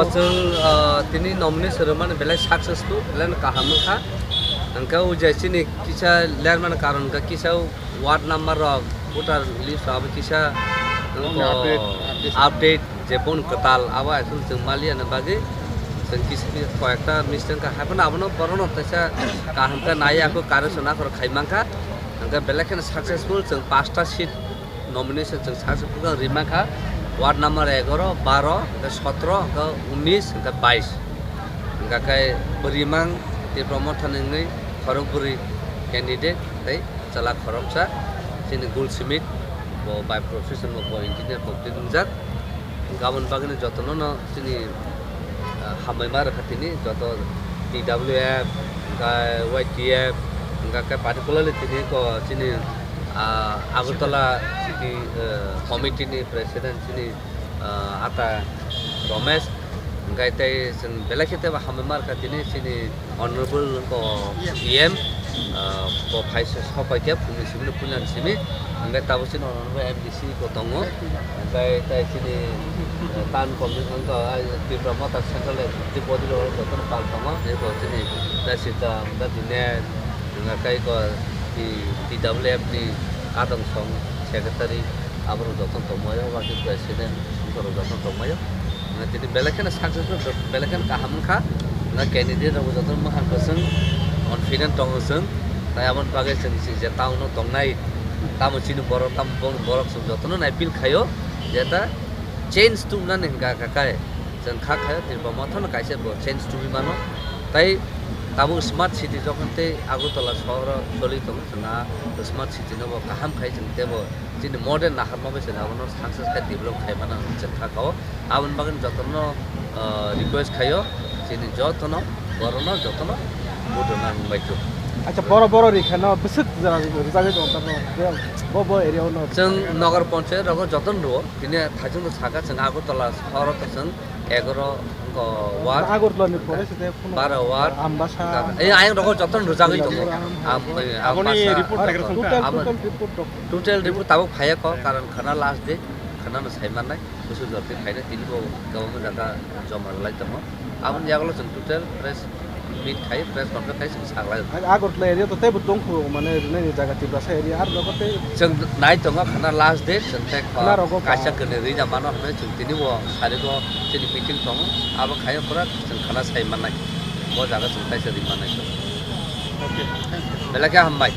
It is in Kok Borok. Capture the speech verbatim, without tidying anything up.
Chwng, ah, tini nomination rwmani belai successful, belai no kaham wngkha. Hwnkhe o je chini kisa lermani karon hwnkhe kisa ward number rok voter list rok abo kisa wngkha update, update. Update je bon kwtal abo actually chwng maliya ni bagwi chwng kisa kisa koyekta mistake wngkha. Haiphano abono borokno teisa kaham khe naiya khe correction akhoro khai mankha. Hwnkhe belai kheno successful chwng pasta seat nomination chwng sak se buphang rima kha, ward number egaro, baro, hwnkhe sotro, hwnkhe unis, hwnkhe bais. Hwnkhe khe bwrwimang Tipra Motha ni wngwi khorokbwrwi candidate tei chwla khoroksa chini Gul Smith, bo by profession bo, bo engineer complete wngjak. Hwnkhe aboni bagwino jotono no chini, ah, hambai ma rwkha tini, joto T W F, hwnkhe Y T F, hwnkhe khe particularly tini ko chini, ah, Agartala city, ah, committee ni president chini, ah, Ata Romesh, hwnkhe tei chwng belai khe teibo hambai ma rwkha tini chini Honorable ko E M, ah, bo phai se sok pai khe phungni simi, puilani simi, hwnkhe tabuk chini Honorable M D C bo tongo, hwnkhe tei chini, ah, tan commission wngkha, ah, Tipra Motha Central Executive Body rok jotono pal tongo, tei bo chini tei Sita, hwnkhe Dinesh, hwnkhe tei ko T W F ni adong song secretary, aborok jotono tongmai o, working president, borok jotono tongmai o. Hwnkhe tini belai kheno successful, belai kheno kaham wngkha. Hwnkhe candidate rokbo jotono mwkhang kwchwng, confident tongo chwng. Tai aboni bagwi chwng si je town o tongnai, tamo chini borok, tamo boni borok chwng jotono appeal khaio, je ta change tubunani hwnkha kha kai. Chwng kha khaio, Tipra Motha no kaisa bo change tubui mano. Tai tabuk smart city jokhon tei Agartala sohoro choli tongo, chwng a smart city no bo kaham khai chwng teibo chini modern naharma bai chwng abono success khai develop khai mano hinwi chwng kha kao. Aboni bagwi jotono, ah, request khaio, chini jotono, borono jotono vote rwna wng bai kho. Acha, boro, boro ri kheno bwswk jora rijagwi tong tamo, bo, bo area o no. Chwng Nagar Panchayat rogo jotono rwo, tini thaichung saka chwng Agartala sohoro to chwng egaro ward, Agartala ni pore se te phone baro ward, Ambasa. Ei, ayang rogo jotono rwjagwi tongo. Am-, eh, Ambasa. Aboni report thaigra songkha? Total, abo total report dok. Total report tabuk phaiya kho, karon khana last day, khana no sai mannai, busu jor khe khaina tini bo kwbangma jaga joma rwlai tongo. Aboni yagulo chwng total press meet khai, press conference khai chwng saklai. Agartala area to teibo tongkhu, mane rwnai ni jaga Tiprasa area, ar rogo tei chwng nai tongo khana last day, chwng tei kho khana rogo kaisa kwnwi rina mano hwnwi chwng tini bo sari bo chini meeting tongo, abo khai pura chwng khana sai mannai. Bo jaga chwng kaisa ri mannai. Okay. Belai khe hambai.